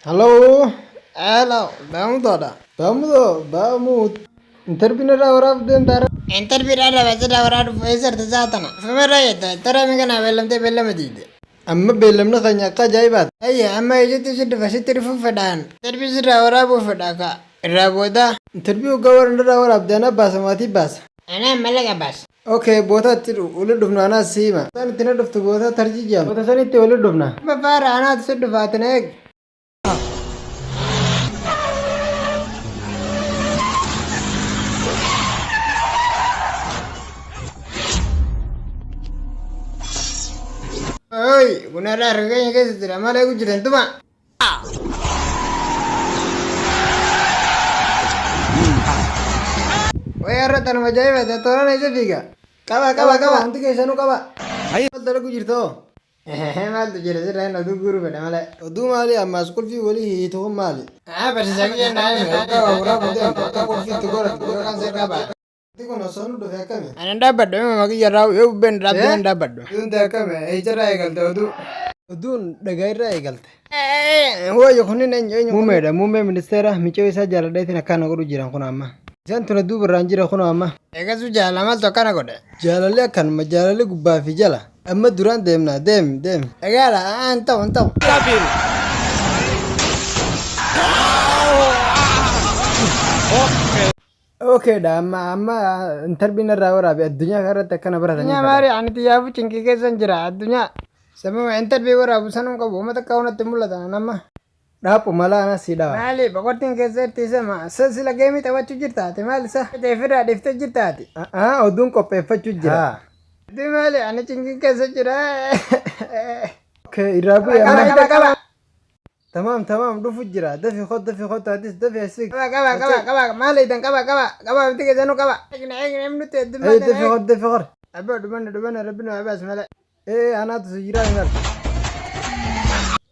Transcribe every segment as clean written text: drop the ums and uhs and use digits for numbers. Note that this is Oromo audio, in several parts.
Hello. Hello. Baamudoodha. Baamudoo baamud. Interview irraa waraabuu deemtaa irra. Interview dhaan rabaasirraa waraabuu eessarta isaa tana. Ofumarraa jetta tara mi kana beellamtee beellama diide. Amma beellamni keenya akka ajaa'ibaati. Ayya amma ijatti si dhufa sitti dhufuu fedhaan. Interview sirraa waraabuu fedha ka irraa booda. Interview waggaa warra irraa waraabde anaa baasa maatii baasa. Anaa mallaqa baasa. Okay, boota itti wali dhufnu anaa si hima. Isaan itti na dhuftu boota tarjii jedhama. Boota sanitti wali dhufna. Amma faara anaatu si dhufa ati na eegi. Oi, kun irraa harka keenya keessa jira maal eegu jiran tuma. Way har'a tanuma ajaa'iba ta'e tooraan eessa fiiga? Qaba qaba qaba hundi keessanuu qaba. Maal dalagu jirta hoo? Maaltu jira sirraa inni oduu guuruu fedha malee. Oduu maali ammaas qulfii walii hiitu kun maali? Barsiisaa kiyya naa hime. Waggaa waa waraabuu deemtu akka qulfii itti godhatu yookaan seeqaa ba'a. Wanti kun osoo nu dhufe akkami? Ani hin dhaabbadhu hima kiyya irraa yoo bubbeen dhaabde hin dhaabbadhu. Oduun ta'e akkami? Eessarraa eegalte oduu? Oduun dhagaa irraa eegalte. Wayyo kunniin eenyu eenyu? Muumeedha. Muummee ministeera micoo isaa jaaladheetiin akkana godhu jiran kun amma. Isaan tuna duuba irraan jira kun amma. Eegasuu jaalala maaltu akkana godhe? Jaalalli akkanuma jaalalli gubbaa fi jala. Amma duraan deemna deem deem. Dhagaadha hin ta'u hin ta'u. Okay dha amma amma interview irraa waraabe addunyaa kanarratti akkana baratanii. Addunyaa maali ani xiyyaafuu cinqii keessan jira addunyaa. Sababa interview waraabu sanuu qabu uummata akka hunatti mul'ata nama. Dhaaphu mala anas si dhawa. Maali boqortiin keessa irti isa ma sa sila geemii taphachuu jirta ati maali sa ofirraa dhiiftee jirta ati. Ah oduun qopheeffachuu jira. Ati maali ani cinqii keessa jira. Okay irraa bu'i Qaba amma. qaba qaba. Tamaam tamaam dhufu jira dafi khot dafi khot atis dafi asik. Qaba qaba qaba qaba maali idan qaba qaba qaba miti keessanuu qaba. Eegna eegna himnu ta'e Hey dhimma dafi khot dafi khor. Abbo dhumana dhumana rabbi nu abaas malee. Eh anaatu si jira himal.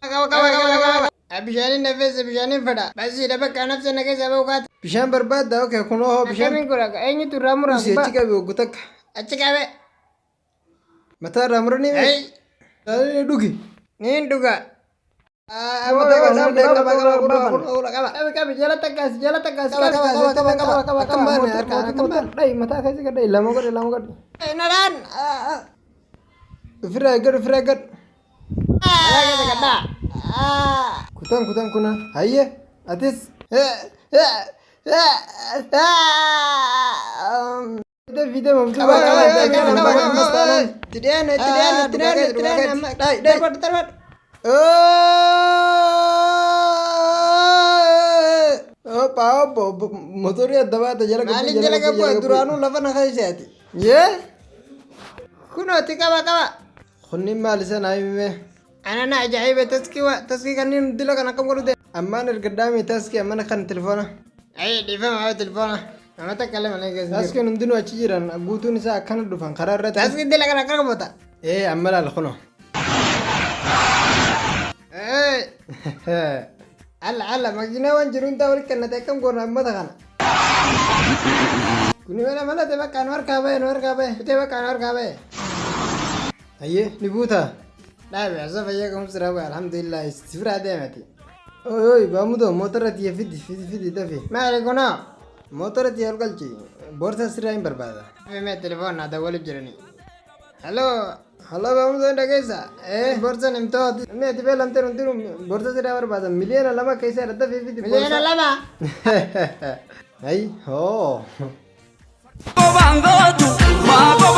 Qaba qaba qaba qaba. Bishaaniin nafeessa bishaaniin fedha. Basiidha bakka nafsa na keessa ba'u kaata. Bishaan barbaadda okay kunoo hoo bishaan. Akkamiin godha eenyutu irraa muraa Usi achi qabi oggu takka. Achi qabe. Mataa irraa muranii Hey. Bishaan dhugi. Niin dhuga. Qabi qabi jala takkaas jala takkaas Qaba qaba qaba qaba qaba qaba akkam baane harkaan akkam baane dhayi mataa keessa gad dhayi lama godhe lama godhe. Naraan. Ofirraa eeggadhu ofirraa eeggadhu. Mataa keessa gad dhaa. Kutan kutan kuna hayyee atis. Fide fide mamtuu Qaba qaba qaba qaba qaba. Itti dhiyaanna itti dhiyaanna itti dhiyaanna itti dhiyaanna amma darbadhu darbadhu. Opa opo motorri adda baata jala gabbuu Maaliin jala gabbuu duraanuu lafa na keessaati. Yee Kunooti qaba qaba. kunniin maal isa naa himime. Ana na ajaa'iba taskii waa taskii kanneen dila kan akkam godhu ta'e. Ammaan erga daami taskii ammana kan telefoona. Ayi dhiifama haa telefoona. Nama takka illee mana keessa jiru. Taskiin hundinuu achi jiran guutuun isaa akkana dhufan karaa irratti. Taskii dila kan akkam godha. Ee amma laal kunoo. Ee alla alla makiinaa waan jiru hundaa walitti kennate akkam goona ummata kana. Kuni mana mana ta'e bakka nu harkaa bahe nu harkaa bahe bitee bakka nu harkaa bahe. Hayyee ni buutaa. Dhaabe asa fayyaa qabu sira bu'e alhamdulillah si biraa deemati. Oy oy baamudo motora tiyya fidi fidi fidi dafi. Maali kunoo. Motora tiyya ol galchi boorsaa sirraa hin barbaada. Mee telefoon haa waliif jiranii. Hello. Hello baamudo hin dhageessa. Ee Boorsan himtoo. Namni ati beelamteen hundinuu boorsaa sirraa barbaada 2 miliyoona keessa irra dafii fidi. 2 miliyoona. Hayi hoo. Bangotu, mago.